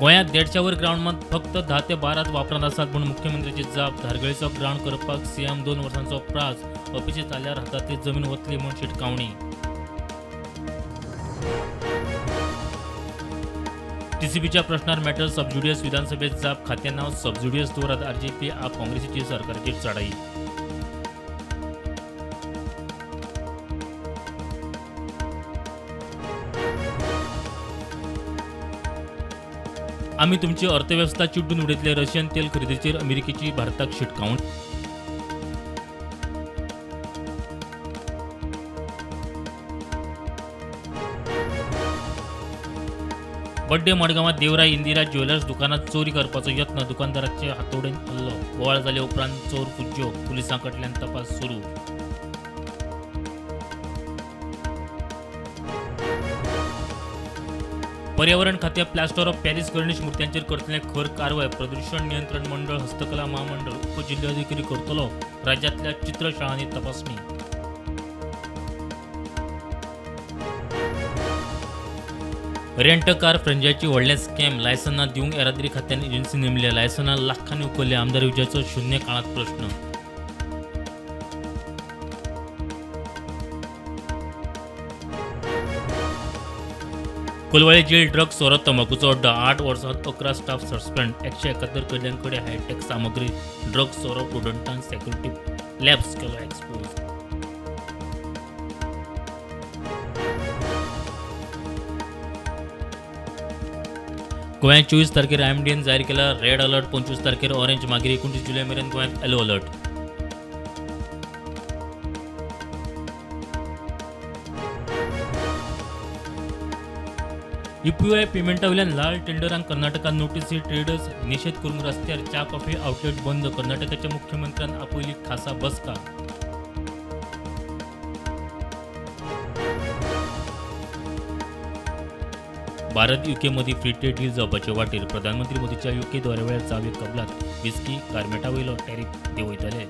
गोंयांत 150 वर ग्रावंड मात फक्त 10 ते 12 वापरांत आसात म्हूण मुख्यमंत्र्याची जाप. धारगळेचो ग्रावंड करपाक सीएम 2 वर्सांचो प्रास. अपेशी थारल्यार हातांतली जमीन वतली म्हूण शिटकावणी. टीसीपीच्या प्रश्नार मॅटर सबज्युडिस. विधानसभेत जाप. खातें नांव सबज्युडिस दवरात. आरजीपी, आप, काँग्रेसीची सरकाराचेर चढाई. आमी तुमची अर्थवेवस्था चिड्डून उडयतले. रशियन तेल खरेदीचेर अमेरिकेची भारताक शिटकावणी. बड्डे मडगांवात देवराय इंदिरा ज्वेलर्स दुकानात चोरी करपाचो यत्न. दुकानदाराचे हातोडेन हल्लो. बोवाळ जाले उपरांत चोर फुज्ज्यो. पुलिसां कडल्यान तपास सुरू. पर्यावरण खातें प्लास्टर ऑफ पॅरिस गणेश मूर्त्यांचेर करतलें खर कारवाय. प्रदूषण नियंत्रण मंडळ, हस्तकला महामंडळ, उपजिल्होधिकारी करतलो राज्यांतल्या चित्रशाळांनी तपासणी. रेंट कार फ्रँचायझी व्हडलें स्कॅम. लायसनां दिवंक येरादारी खात्यान एजन्सी नेमल्या. लायसनां लाखांनी उखल्ली. आमदार विजयाचो शून्य काळांत प्रश्न. कोलवाळे जेल ड्रग्स, सोरो, तंबाकूचो अड्डो. 8 वर्सांत 11 स्टाफ सस्पेंड. 171 कैद्यां कडेन हायटेक सामग्री. ड्रग्स, सोरो प्रुडंटान सेक्युरिटी लॅप्स केलो एक्सपोज. गोंयांत 24 तारखेर आयएमडीएन जाहीर केला रेड अलर्ट. 25 तारखेर ऑरेंज, मागीर 29 जुलय मेरेन गोंयांत येलो अलर्ट. यूपीआय पेमेंटा वयल्यान लाल टेंडरांक कर्नाटकात नोटीसी. ट्रेडर्स निशेध करूंक रस्त्यार. च्या कॉफी आउटलेट बंद. कर्नाटकाच्या मुख्यमंत्र्यान आपयली खासा बसका. भारत युके मदीं फ्री ट्रेड डील जावपाचे वाटेर. प्रधानमंत्री मोदीच्या युके दौऱ्या वेळार जावपी कबलात. विस्की, गार्मेंटा वयलो टॅरीफ देंवयतले.